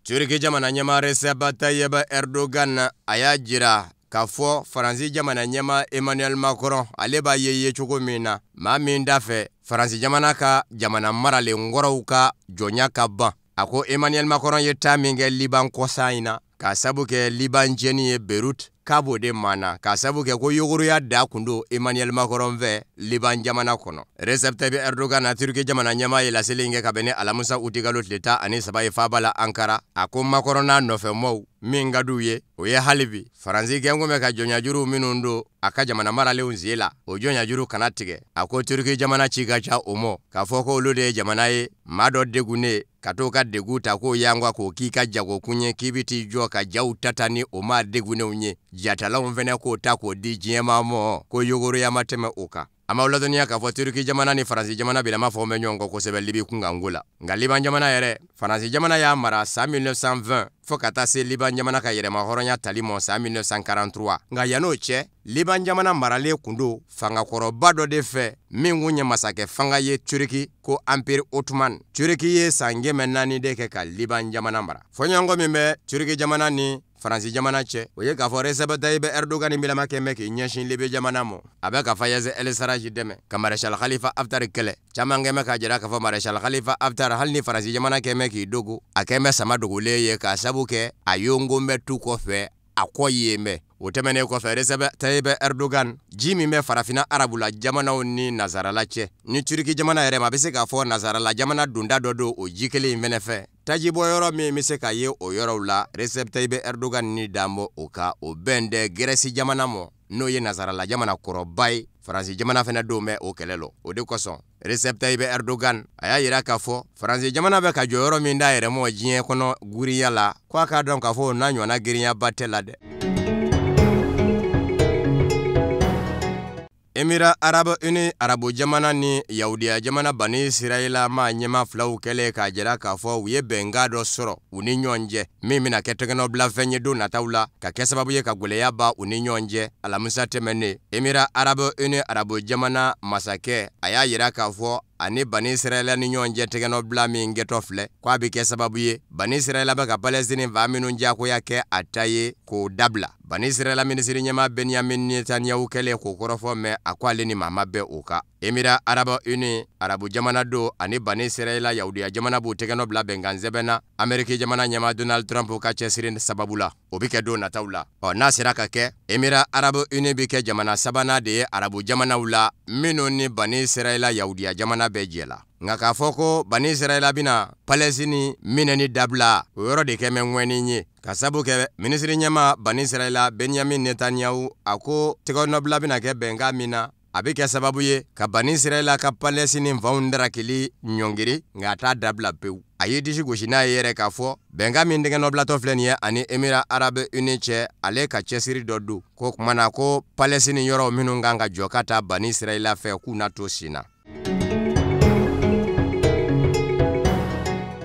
Turki jamana ɲɛmaa Recep Tayyip Erdogan a y'a jira k'a fɔ Faransi jamana ɲɛmaa Emmanuel Macron ale b'a ye cogo min na, maa min da fɛ Faransi jamana ka jamana maralen kɔrɔw ka jɔnya ka ban. A ko Emmanuel Macron ye taa min kɛ Liban kɔsa in na k'a sabu kɛ Liban jɛni ye Beyrouth, k'a b'o de maa na k'a sabu kɛ ko yogoroya da kun don Emmanuel Macron fɛ Liban jamana kɔnɔ. Recep Tayyip Erdogan na Turki jamana ɲɛmaa ye laseli in kɛ ka bɛn ni alamisa utikalo tile 13 ye faaba la Ankara. A ko Macron n'a nɔfɛmaaw min ka d'u ye o ye hali bi Faransi kɛn kun bɛ ka jɔnjajuru minnu don a ka jamana maralenw sen la, o jɔnjajuru kana tigɛ. A ko Turki jamana ci ka ca o mɔ k'a fɔ ko olu de ye jamana ye maa dɔ degunnen ka t'o ka degun ta k'o yanka k'o k'i ka jagokun ye, k'i bɛ t'i jɔ ka jaw ta ta ni o maa degunnenw ye, jatalaw fɛnɛ k'o ta k'o di diɲɛmaa mɔ, ko yogoroya ma tɛmɛ o kan. An b'aw ladɔnniya k'a fɔ Turki jamana ni Faransi jamana bilama fɔ bɛ ɲɔgɔn kɔ kosɛbɛ Libi kunkanko la. Nka Liban jamana yɛrɛ, Faransi jamana y'a mara san 1920 fo ka taa se Liban jamana ka yɛrɛmahɔrɔnya tali ma san 1943. Nka yann'o cɛ, Liban jamana maralen kun don fangakɔrɔba dɔ de fɛ min kun ye masakɛ fanga ye Turki ko Empire Ottoman. Turki ye san 400 de kɛ ka Liban jamana mara. Fɔɲɔgɔnkɔ min bɛ Turki jamana ni Faransi jamana cɛ, o ye k'a fɔ Recep Tayyip Erdogan bilama kɛ mɛ k'i ɲɛsin Libi jamana ma. A bɛ ka Fayez El Sarraj dɛmɛ ka Maréchal Khalifa Haftar kɛlɛ. Caman kɛ mɛ k'a jira k'a fɔ Maréchal Khalifa Haftar hali ni Faransi jamana kɛ mɛ k'i dogo, a kɛ mɛ sama dogolen ye k'a sabu kɛ a yongon bɛ tu kɔfɛ, a kɔ yen bɛ. O tɛmɛnen kɔfɛ, Recep Tayyip Erdogan, ji min bɛ farafinna arabula jamanaw ni nazarala cɛ, ni Turki jamana yɛrɛ ma, a bɛ se k'a fɔ nazarala jamana donda dɔ don o ji kelen in fɛnɛ fɛ. Tajibɔ yɔrɔ min bɛ se ka ye o yɔrɔw la, Recep Tayyip Erdogan ni dan bɔ o kan, o bɛn dɛ Grèce jamana ma, n'o ye nazarala jamana kɔrɔba ye. Faransi jamana fɛnɛ don bɛ o kɛlɛ lɔ. O de kosɔn Recep Tayyip Erdogan a y'a yira k'a fɔ Faransi jamana bɛ ka jɔyɔrɔ min d'a yɛrɛ mɔ diɲɛ kɔnɔ girinya la, ko a k'a dɔn k'a fɔ o n'a ɲɔgɔnna girinyaba tɛ la dɛ. Émirats Arabes Unis arabu jamana ni Yahudiya jamana Bani Israɛla maa ɲɛma filaw kɛlen k'a jira k'a fɔ u ye bɛnkan dɔ sɔrɔ u ni ɲɔgɔn cɛ min bɛna kɛ tɛgɛnɔbilafɛn ye don nataw la, ka kɛ sababu ye ka gwɛlɛya ban u ni ɲɔgɔn cɛ. Alamisa tɛmɛnen, Émirats Arabes Unis arabu jamana masakɛ a y'a jira k'a fɔ ani Bani Israɛla ni ɲɔgɔn cɛ tɛgɛnɔbila min kɛtɔ filɛ, k'a bɛ kɛ sababu ye Bani Israɛla bɛ ka Palestine fan minnu diyagoya kɛ a ta ye k'o dabila. Bani Israɛla minisiri ɲɛmaa Benyamin Netanyahu kɛlen k'o kɔrɔfɔ mɛn, a ko ale ni maa ma bɛn o kan. Émirats Arabes Unis arabu jamana don ani Bani Israɛla Yahudiya jamana b'u tɛgɛnɔ bila bɛnkan sɛbɛn na Ameriki jamana ɲɛmaa Donald Trump ka cɛsiri sababu la. O bɛ kɛ don nataw la. Ɔ, n'a sera ka kɛ, Émirats Arabes Unis bɛ kɛ jamana sabanan de ye arabu jamanaw la minnu ni Bani Israɛla Yahudiya jamana bɛɛ jɛ la. Nka k'a fɔ ko Bani Israɛla bɛna Palestine minɛni dabila, o yɔrɔ de kɛ mɛ ŋwɛni ye, ka sabu kɛ minisiri ɲɛmaa Bani Israɛla Benyamin Netanyahu a ko tɛgɛnɔbila bɛna kɛ bɛnkan min na, a bɛ kɛ sababu ye ka Bani Israɛla ka Palestine fanw darakili ɲɔngiri, nka a t'a dabila pewu. A ye disi gosi n'a ye yɛrɛ k'a fɔ bɛnkan min tɛgɛnɔbilatɔ filɛ nin ye ani Émirats Arabes Unis cɛ, ale ka cɛsiri dɔ don ko kuma na ko Palestine yɔrɔ minnu kan ka jɔ ka taa Bani Israɛla fɛ, k'u na to sen na.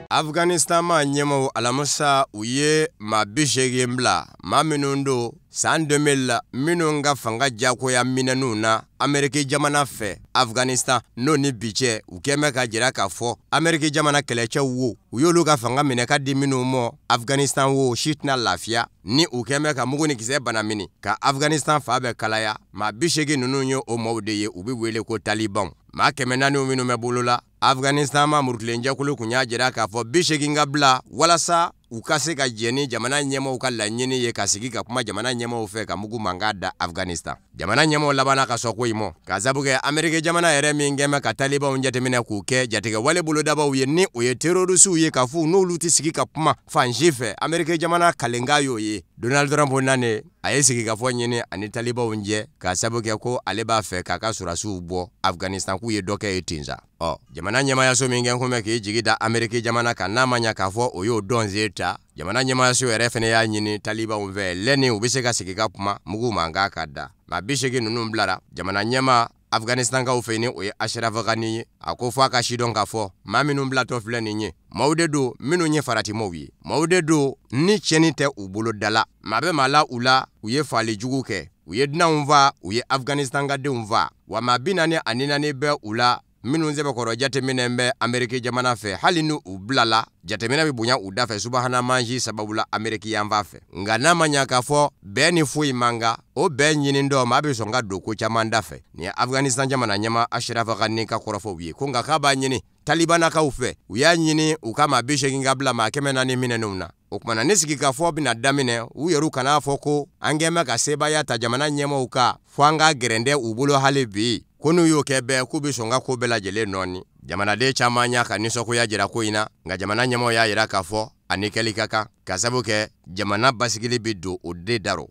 Afghanistan ma ɲɛmaw alamisa u ye maa 80 bila, maa minnu don san 2000 la minnu ka fanga diyagoya minɛnw na Ameriki jamana fɛ Afghanistan, n'o ni bi cɛ u kɛn bɛ ka jira k'a fɔ Ameriki jamana kɛlɛcɛw wo, u y'olu ka fanga minɛ ka di minnu ma Afghanistan wo, si tɛna lafiya ni u kɛn bɛ ka mugu ni kisɛ bana mini ka Afghanistan fa bɛɛ kalaya. Maa 80 ninnu ye o maaw de ye, u bɛ wele ko Talibanw. Maa 400 minnu bɛ bolo la Afghanistan ma murutilenjɛkulu kun y'a jira k'a fɔ 80 ka bila walasa u ka se ka jɛ ni jamana ɲɛmaaw ka laɲini ye ka sigi ka kuma jamana ɲɛmaaw fɛ ka mugu mankan da Afghanistan. Jamana ɲɛmaaw labanna ka sɔn ko in ma, k'a sabu kɛ Ameriki jamana yɛrɛ min kɛn bɛ ka Talibanw jateminɛ k'u kɛ jatigɛwale bolodabaw ye, ni o ye terrorisiw ye, k'a fɔ n'olu tɛ sigi ka kuma fan si fɛ, Ameriki jamana kalenkan y'o ye. Donald Trump nanen a ye sigikafɔ ɲini ani Talibanw jɛ, k'a sabu kɛ ko ale b'a fɛ k'a ka sɔrɔdasiw bɔ Afghanistan, k'u ye dɔ kɛ ye ten sa. Ɔ, jamana ɲɛmaayaso min kɛ kun bɛ k'i jigi da Ameriki jamana kan, n'a ma ɲa k'a fɔ o y'o dɔnsen ta, jamana ɲɛmaayaso yɛrɛ fɛnɛ y'a ɲini Talibanw fɛ lɛni u bɛ se ka sigi ka kuma mugu mankan ka da. Maa 80 ninnu bilara jamana ɲɛmaa Afghanistankaw fɛ, ni o ye Ashraf Ghani ye. A ko fɔ a ka sidɔn k'a fɔ maa minnu bilatɔ filɛ nin ye, maaw de don minnu ye faratimaw ye, maaw de don ni tiɲɛni tɛ u bolo da la, maa bɛ maa la u la, u ye faali jugu kɛ, u ye dunanw fa, u ye Afghanistan ka denw fa, wa maa 44 bɛ u la minnu sɛbɛkɔrɔ jateminɛ bɛ Ameriki jamana fɛ, hali ni u bilala jateminɛ bɛ bonya u da fɛ subahana mansi sababu la Ameriki yanfan fɛ. Nka n'a ma ɲa k'a fɔ bɛn ni foyi man kan, o bɛn ɲini dɔ maa bɛ sɔn ka don ko caman da fɛ. Nin ye Afghanistan jamana ɲɛmaa Ashraf Ghani ka kɔrɔfɔw ye, ko nka k'a b'a ɲini Talibanakaw fɛ, u y'a ɲini u ka maa 80 ka bila maa 400 minɛnenw na. O kumana ni sigikafɔ bɛna daminɛ, u yɛrɛw kan'a fɔ ko an kɛn bɛ ka sebaaya ta jamana ɲɛmaaw kan fo an ka gɛrɛndɛ u bolo hali bi, ko n'u y'o kɛ bɛɛ k'u bɛ sɔn ka ko bɛɛ lajɛlen nɔɔni. Jamanaden caman y'a ka nisɔngoya jira ko in na, nka jamana ɲɛmaaw y'a jira k'a fɔ a ni kɛli ka kan, ka sabu kɛ jamana basigili bɛ don o de darɔ.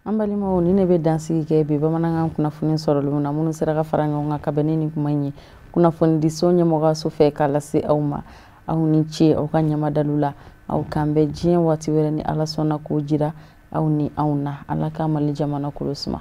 An balimaw, ni ne bɛ dansigi kɛ bi bamanankan kunnafoni sɔrɔlenw na minnu sera ka fara ɲɔgɔn kan ka bɛn ni nin kuma in ye kunnafonidiso ɲɛmɔgɔyaso fɛ k'a lase aw ma. Aw ni ce aw ka ɲamadalu la, aw k'an bɛn diɲɛ waati wɛrɛ ni Ala sɔnna k'o jira. Aw ni anw na, Ala ka Mali jamana kolo suma.